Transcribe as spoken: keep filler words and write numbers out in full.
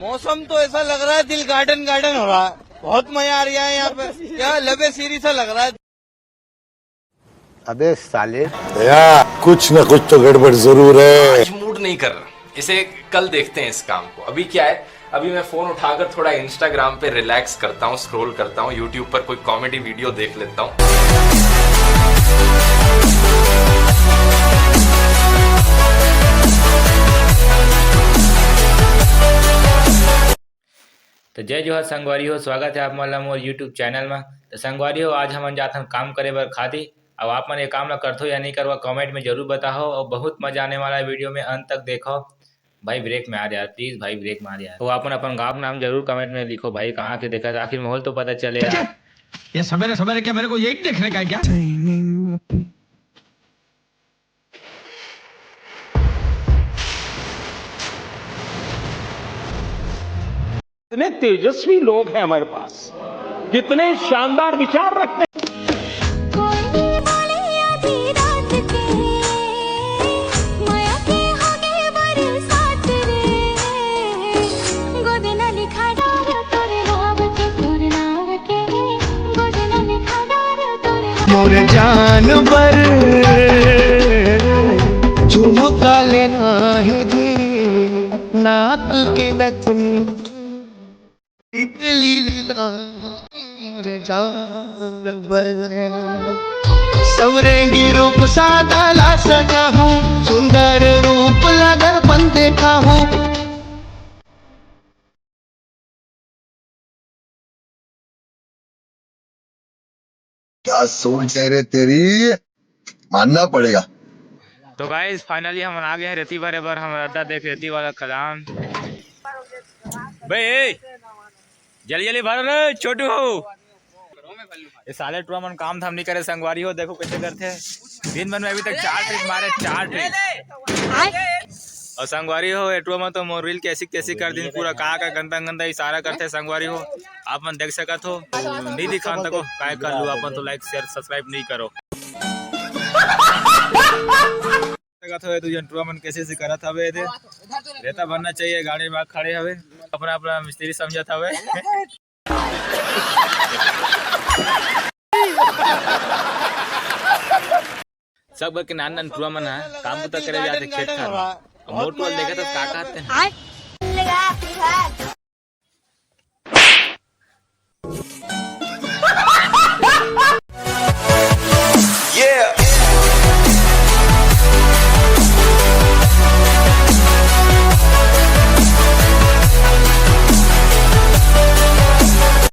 मौसम तो ऐसा लग रहा है, दिल गार्डन गार्डन हो रहा है। बहुत मजा आ रहा है यहाँ पे। यहाँ लबे सीरी सा लग रहा है। अबे साले। या कुछ न कुछ तो गड़बड़ जरूर है। आज मूड नहीं कर रहा, इसे कल देखते हैं इस काम को। अभी क्या है, अभी मैं फोन उठाकर थोड़ा इंस्टाग्राम पे रिलैक्स करता हूँ, स्क्रॉल करता हूँ, यूट्यूब पर कोई कॉमेडी वीडियो देख लेता हूँ। तो जय जोहार संगवारी हो, स्वागत है आप मन ला मोर YouTube चैनल में। तो संगवारी हो, आज हमन जाथन काम करे बर खादी। अब आप मन ये काम ला करथो या नहीं करवा, कमेंट में जरूर बताओ। और बहुत मजा आने वाला है वीडियो में, अंत तक देखो। भाई ब्रेक में आ रहा यार, प्लीज भाई ब्रेक में आ रहा यार। तो आप मन अपन गाँव के नाम जरूर कमेंट में लिखो भाई, कहाँ के देखा, आखिर माहौल तो पता चले यार। ये सवेरे सवेरे क्या मेरे को यही देखने का है क्या? कितने तेजस्वी लोग हैं हमारे पास, कितने शानदार विचार रखते हैं। कोई बोले आधी रात के, माया के होगे बरसात रे। गोद न लिखा डार तोर नाव के, तोर नाव के। गोद न लिखा डार तोर नाव मोर जानवर झुमका लेना है जी, नाक के नथनी। लीला जानवर सवरेंगी रूप सादा ला सजा हूँ, सुंदर रूप ला दर्पण देखा हूँ। क्या सोच है रे तेरी, मानना पड़ेगा। तो गाइस, फाइनली हम आ गए हैं रेती भरे बर। हम अड्डा देख, रेती वाला खदान। बे, ए, जल्दी जल्दी भर रे, छोटू हो। ये साले टुआ मन काम धाम नहीं करे, संगवारी हो, देखो कैसे करते हैं। दिन भर में अभी तक चार ट्रिप मारे, चार ट्रिप। और संगवारी हो, एटुआ में तो मोर रील कैसी कैसी कर दिन, पूरा का का गंदा गंदा इशारा करते हैं संगवारी हो। आप मन देख सकत हो, तो नहीं दिखान तको काय कर लू, आप मन तो लाइक शेयर सब्सक्राइब नहीं करो। सकत हो, तू जनटुआ मन कैसे से करत हवे एदे। रेता भरना चाहिए, गाड़ी में खड़े हवे, अपना अपना मिस्त्री समझत हवे। सब के नान नान टुआ मन ह काम बुता करे जाते खेत खार में। अब मोर टुआ ल देखे तो का कहते हैं?